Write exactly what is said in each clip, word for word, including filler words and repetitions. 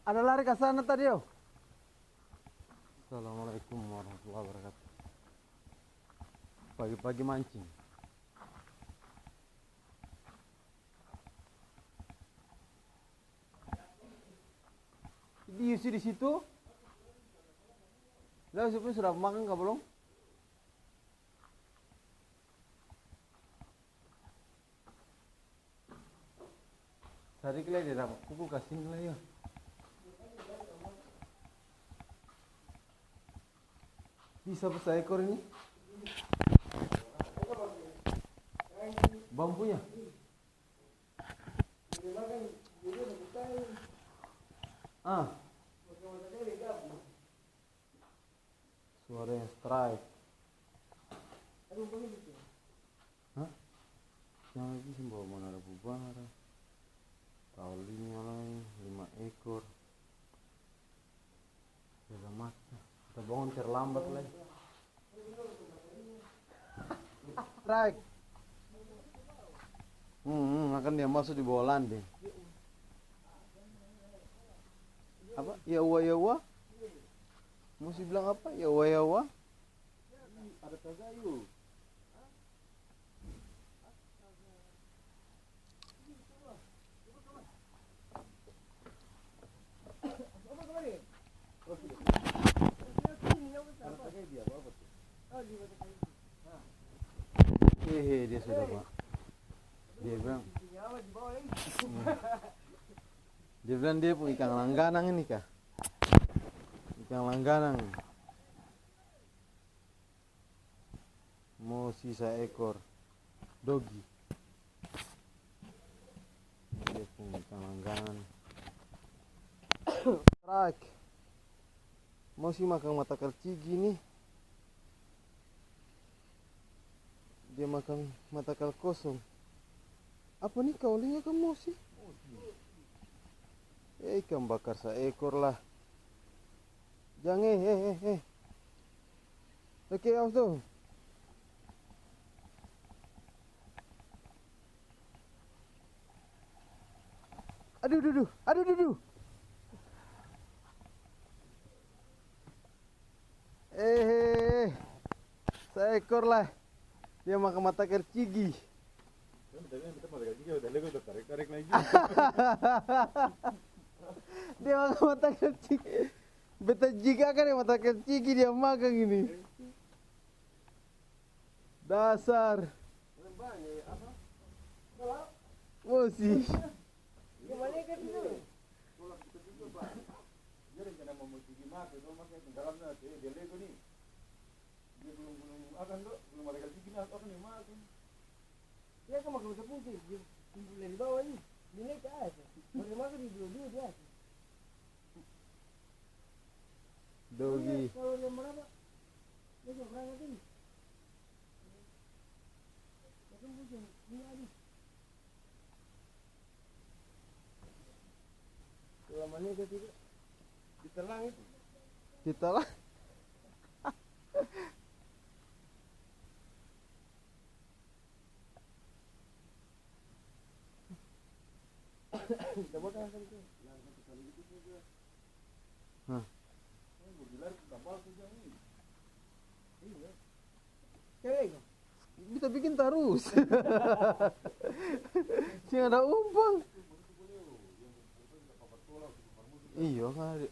Ada lari ka sana tadi, yo. Assalamualaikum warahmatullahi wabarakatuh. Pagi-pagi mancing. Di, si di situ. Lah, si pun sudah makan ka balong? Sadiki lai dia dapa pukul ka sini lai, yo. Bisa pa saekor ini? Bambunya? Ah. Suara yang strike. Hah? Yang lagi sih bawa mana ada bubara. Taulinya lai, lima ekor. Jaga mata. Kita bangun terlambat lai. Strike. Hmm, hmm, akan dia masuk di bawah landing. Apa? Yawa, yawa? Musti bilang apa? Yawa, yawa? Ada tagayu. Hehe, dia sudah, Pak. Dia bilang, dia bilang dia pung ikang langganang ini, ka. Ikang langganang. Mo sisa ekor dogi. Dia pung ikang langganan. Strike. Mo si makang matakal cigi ni. Dia makang matakal kosong. Apa ni, kaolinya ka mo si? Eh, ikang bakar saekor lah. Jang, eh, eh, eh, eh. Oke, awas tu. Aduh, duh, duh. Aduh, duh, duh. Eh, saekor lah. Dia makang matakal cigi. Dia makang matakal cigi. Beta jig akang deng matakal cigi dia makang ini. Dasar. Mosi. Dia belum, belum akang to, belum ada kali bikin akang, akang yang makan. Dia kan makan putih, dia kumpul dari bawah ni. Dia naik ke atas. Baru dia makan di dua-dua di atas. Dogi. Kalau dia maraba, dia sudah berangkat ini. Dia kan putih, ini habis. Selama ini dia tidak ditelan itu. Ditelan. Kita buat yang tadi tu. Hah. Beta biking tarus. Seng ada umpan. Iyo, kan ada.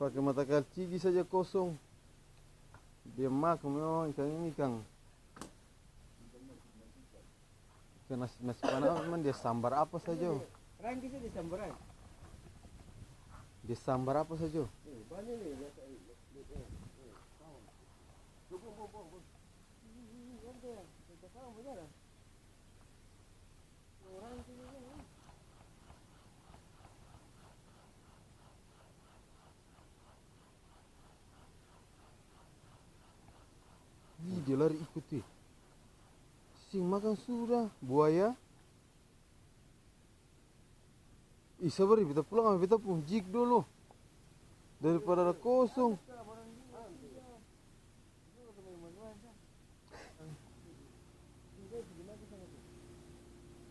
Pake matakal cigi saja kosong. Dia makang memang ikang ini, ikang. Ke nasi, nasi padang memang dia sambar apa saja. Rangki saja sambaran. Dia sambar apa saja. Eh, banyak ni, biasa, eh, eh, eh, eh, kawan. Bo, bo, bo, bo, bo. Ini, ini, ini, nanti ya, kita kawan berjalan. Orang sini kan, eh. Ih, dia lari ikuti. Seng makang sudah, buaya. Ih, sabar, beta pulang ambe beta pung jig dolo. Daripada ada kosong.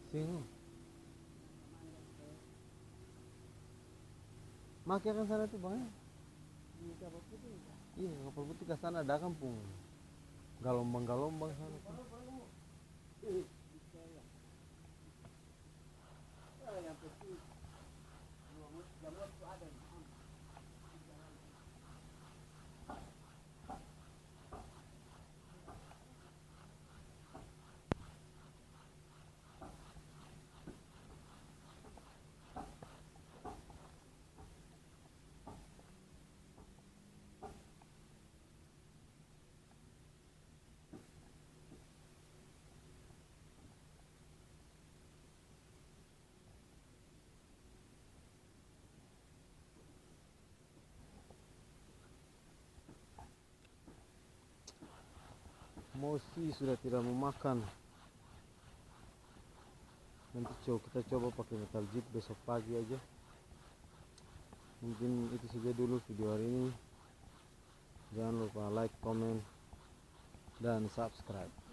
Seng. Make akang sana tu, Bang, e? Iya, kapal putih ka sana, ada akang pung galombang-galombang sana tu. Mosi sudah tidak mau makan. Nanti co-, kita coba pakai metal jig besok pagi aja. Mungkin itu saja dulu video hari ini. Jangan lupa like, komen, dan subscribe.